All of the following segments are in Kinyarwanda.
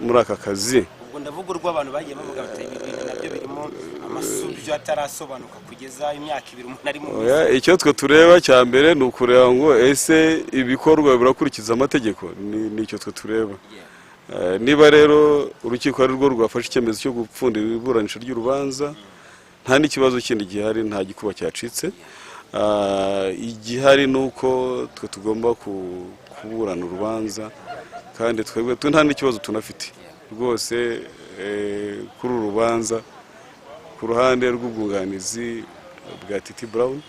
muri aka kazi. Ubwo ndavuga urw'abantu bagiye bavuga bati ibi bintu nabyo birimo amasubyo atarasobanuka, kugeza imyaka 2 umuntu ari mu Oya, icyo twe tureba cya mbere ni ukureba ngo ese ibikorwa birakurikiza amategeko. Nicyo twe tureba. Niba rero urukiko ari rwo rwafashe icyemezo cyo gupfundira iburanisha ry'urubanza, nta n'ikibazo kindi gihari, nta gikuba cyacitse. Igihari ni uko twe tugomba kuburana urubanza, kandi twebwe twe nta n'ikibazo tunafite rwose kuri uru rubanza ku ruhande rw'ubwunganizi bwa Titi Brown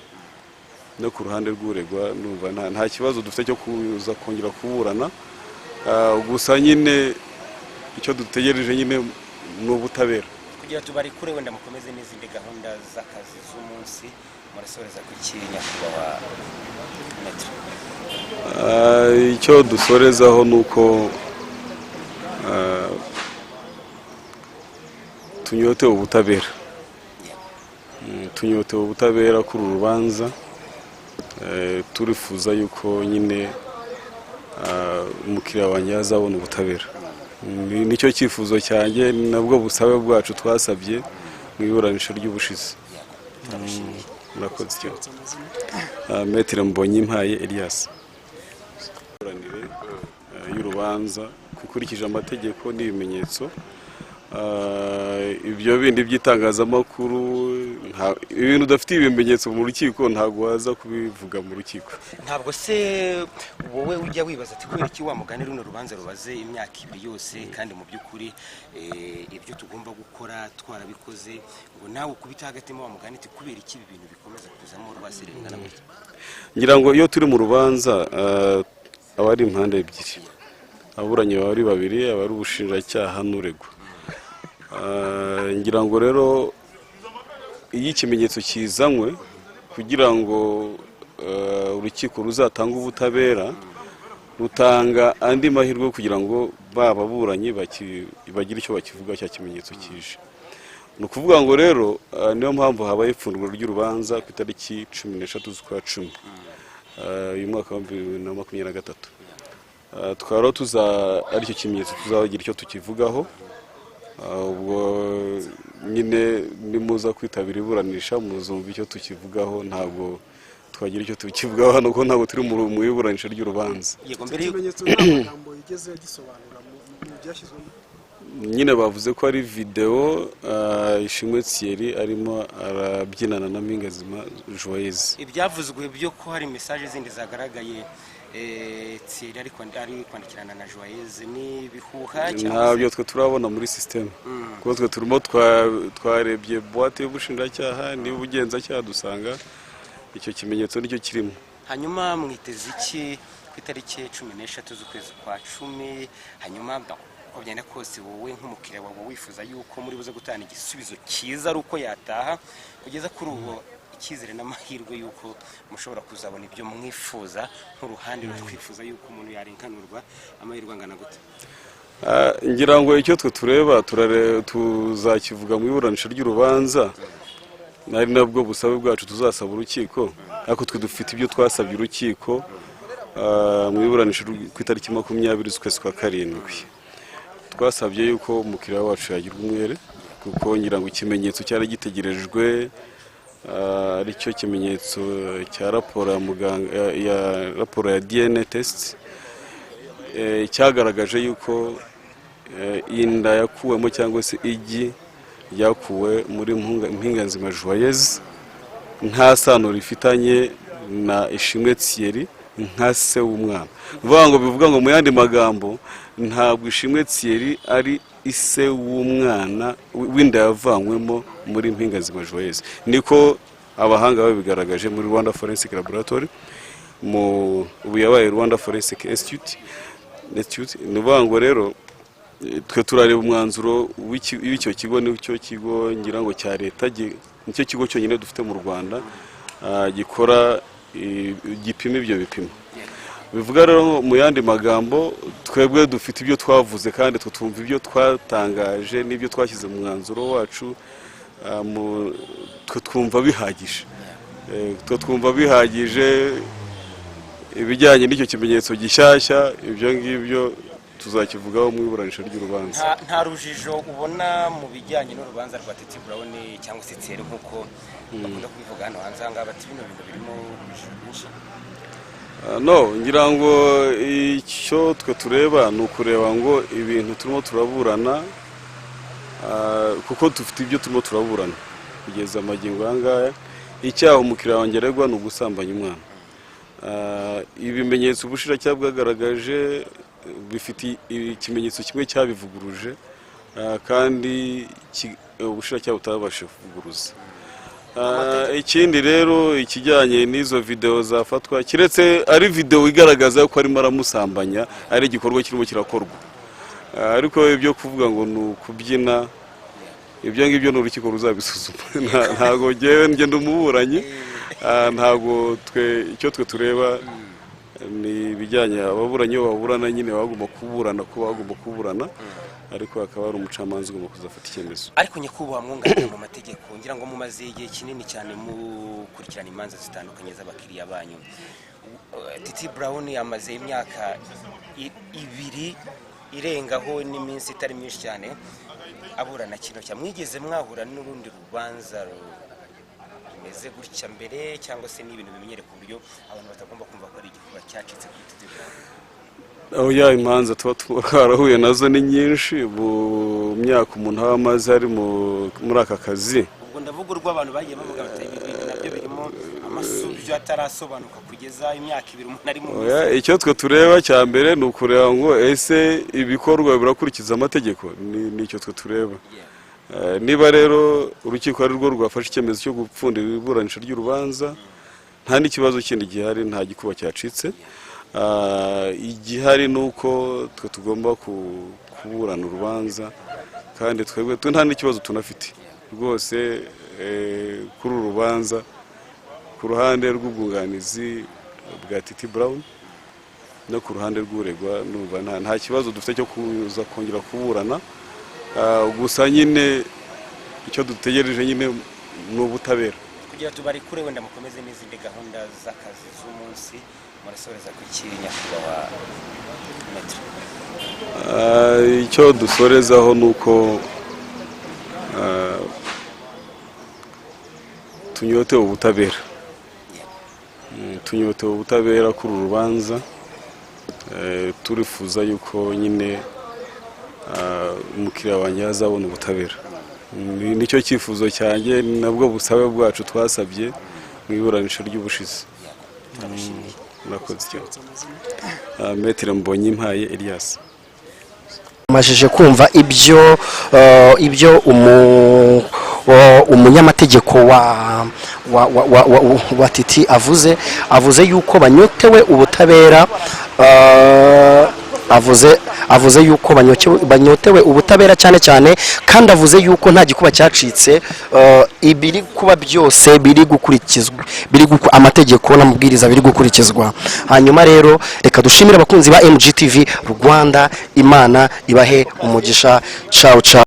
no ku ruhande rw'uregwa. Numva nta kibazo dufite cyo kuza kongera kuburana. Gusa nyine icyo dutegereje nyine ni ubutabera. Kugira tubarekure, wenda mukomeze n'izindi gahunda z'akazi z'umunsi, murasoreza ku ki, nyakubahwa maître? Icyo dusorezaho ni uko tunyotewe ubutabera. Tunyotewe ubutabera kuri uru rubanza. Turifuza yuko nyine umukiriya wanjye yazabona ubutabera. Nicyo cyifuzo cyanjye, ni nabwo busabe bwacu twasabye mu iburanisha ry'ubushize. Turabashimiye. Murakoze cyane. Maître Mbonyimpaye Elias. Imiburanire y'urubanza ukurikije amategeko n'ibimenyetso. Ibyo bindi by'itangazamakuru, ibintu udafitiye ibimenyetso mu rukiko ntabwo waza kubivuga mu rukiko. Ntabwo se wowe ujya wibaza ati kubera iki wa mugani runo rubanza rubaze imyaka 2 yose, kandi mu by'ukuri ibyo tugomba gukora twarabikoze, ngo nawe ukubita hagati mu wa mugani ati kubera iki ibi bintu bikomeza kuzamo rwasire ringana gutya? Ngira ngo iyo turi mu rubanza aba ari impande ebyiri, ababuranyi baba ari babiri, aba ari ubushinjacyaha n'uregwa. Ngira ngo rero iyo ikimenyetso kizanywe kugira ngo urukiko ruzatange ubutabera, rutanga andi mahirwe kugira ngo ba baburanyi bagire icyo bakivuga cya kimenyetso kije. Ni ukuvuga ngo rero niyo mpamvu habaye ipfundurwa ry'urubanza ku itariki 13 z'ukwa 10 uyu mwaka wa 2023. Tukaba rero tuza aricyo kimenyetso tuzagira icyo tukivugaho. Ubwo nyine nimuza kwitabira iburanisha muzumva icyo tukivugaho. Ntabwo twagira icyo tukivugaho hano kuko ntabwo turi mu iburanisha ry'urubanza. Yego, mbere y'uko Ikimenyetso nta magambo yigeze agisobanura mu byashyizwemo? Nyine bavuze ko ari videwo Ishimwe Thierry arimo arabyinana na Mpingazima Joyeuse. Ibyavuzwe byo ko hari message zindi zagaragaye Thierry ari kwandikirana na Joyeuse ni ibihuha cyangwa se? Ntabyo twe turabona muri système, kuko twe turimo twarebye boîte y'ubushinjacyaha n'ubugenzacyaha, dusanga icyo kimenyetso nicyo kirimo. Hanyuma mwiteze iki ku itariki 13 z'ukwezi kwa 10? Hanyuma uko byenda kose, wowe nk'umukiriya waba wifuza yuko muri buze gutanga igisubizo cyiza ari uko yataha. Kugeza kuri ubu, icyizere n'amahirwe y'uko mushobora kuzabona ibyo mwifuza nk'uruhande rutwifuza yuko umuntu yarenganurwa, amahirwe angana gute? Ngira ngo icyo twe tureba tuzakivuga mu iburanisha ry'urubanza, ari nabwo busabe bwacu tuzasaba urukiko. Ariko twe dufite ibyo twasabye urukiko mu iburanisha ku itariki 20 z'ukwezi kwa 7. Twasabye yuko umukiriya wacu yagirwa umwere, kuko ngira ngo ikimenyetso cyari gitegerejwe aricyo kimenyetso cya raporo ya muganga, ya raporo ya DNA test, cyagaragaje yuko inda yakuwemo cyangwa se igi ryakuwe muri Mpinganzima Joyeuse nta sano rifitanye na Ishimwe Thierry nka se w'umwana. Bivuga ngo mu yandi magambo, ntabwo Ishimwe Thierry ari ise w'umwana w'inda yavanywemo muri Mpinganzima Joyeuse. Niko abahanga babigaragaje muri Rwanda Forensic Laboratory, mu ubu yabaye Rwanda Forensic Institute. Ni ukuvuga ngo rero twe turareba umwanzuro w'icyo kigo. Nicyo kigo ngira ngo cya leta, nicyo kigo cyonyine dufite mu Rwanda gikora gipima ibyo bipimo. Bivuga rero mu yandi magambo, twebwe dufite ibyo twavuze kandi twe twumva ibyo twatangaje n'ibyo twashyize mu mwanzuro wacu, twe twumva bihagije. Twe twumva bihagije. Ibijyanye n'icyo kimenyetso gishyashya, ibyo ngibyo. Tuzakivugaho mu iburanisha ry'urubanza. Nta rujijo ubona mu bijyanye n'urubanza rwa Titi Brown cyangwa se Thierry, nk'uko bakunda kubivuga hano hanze aha ngaha, bati bino bintu birimo urujijo rwinshi? No, ngira ngo icyo twe tureba ni ukureba ngo ibintu turimo turaburana, kuko dufite ibyo turimo turaburana kugeza amagingo aya ngaya. Icyaha umukiriya wanjye aregwa ni ugusambanya umwana. Ibimenyetso ubushinjacyaha bwagaragaje bifite ikimenyetso kimwe cyabivuguruje, kandi ubushinjacyaha butabashije kuvuguruza. Ikindi rero, ikijyanye n'izo videwo zafatwa, keretse ari videwo igaragaza ko arimo aramusambanya, ari igikorwa kirimo kirakorwa. Ariko ibyo kuvuga ngo ni ukubyina, ibyo ngibyo ni urukiko ruzabisuzuma. Ntabwo ngewe ngenda umuburanyi. Ntabwo twe, icyo twe tureba ni ibijyanye ababuranyi iyo baburana nyine, baba bagomba kuburana ko bagomba kuburana, ariko hakaba hari umucamanza ugomba kuzafata icyemezo. Ariko nyakubahwa mwunganira mu mategeko, ngira ngo mumaze igihe kinini cyane mukurikirana imanza zitandukanye z'abakiriya banyu. Titi Brown amaze imyaka 2 irengaho n'iminsi itari myinshi cyane aburana kino cya. Mwigeze mwahura n'urundi rubanza rumeze gutya mbere, cyangwa se ni ibintu bimenyere ku buryo abantu batagomba kumva ko ari igikorwa cyacitse kuri Titi Brown? Oya, imanza tuba twarahuye nazo ni nyinshi mu myaka umuntu aba amaze ari muri aka kazi. Ubwo ndavuga urw'abantu bagiye bavuga bati ibi bintu nabyo birimo amasubyo atarasobanuka kugeza imyaka 2 umuntu ari mu Oya, icyo twe tureba cya mbere ni ukureba ngo ese ibikorwa birakurikiza amategeko. Nicyo twe tureba. Niba rero urukiko ari rwo rwafashe icyemezo cyo gupfundira iburanisha ry'urubanza, nta n'ikibazo kindi gihari, nta gikuba cyacitse. Igihari ni uko twe tugomba kuburana urubanza, kandi twebwe twe nta n'ikibazo tunafite rwose kuri uru rubanza ku ruhande rw'ubwunganizi bwa Titi Brown no ku ruhande rw'uregwa. Numva nta kibazo dufite cyo kuza kongera kuburana. Gusa nyine icyo dutegereje nyine ni ubutabera. Kugira tubarekure, wenda mukomeze n'izindi gahunda z'akazi z'umunsi, murasoreza ku ki, nyakubahwa maître? Icyo dusorezaho ni uko tunyotewe ubutabera. Tunyotewe ubutabera kuri uru rubanza. Turifuza yuko nyine umukiriya wanjye azabona ubutabera. Nicyo cyifuzo cyanjye, ni nabwo busabe bwacu twasabye mu iburanisha ry'ubushize. Turabashimiye. Murakoze cyane. Maître Mbonyimpaye Elias. Amajije kumva ibyo umunyamategeko wa Titi avuze yuko banyotewe ubutabera, avuze yuko banyotewe ubutabera cyane cyane, kandi avuze yuko nta gikuba cyacitse, ibiri kuba byose biri gukurikizwa, amategeko n'amabwiriza biri gukurikizwa. Hanyuma rero reka dushimire abakunzi ba MGTV Rwanda. Imana ibahe umugisha. Ciao ciao.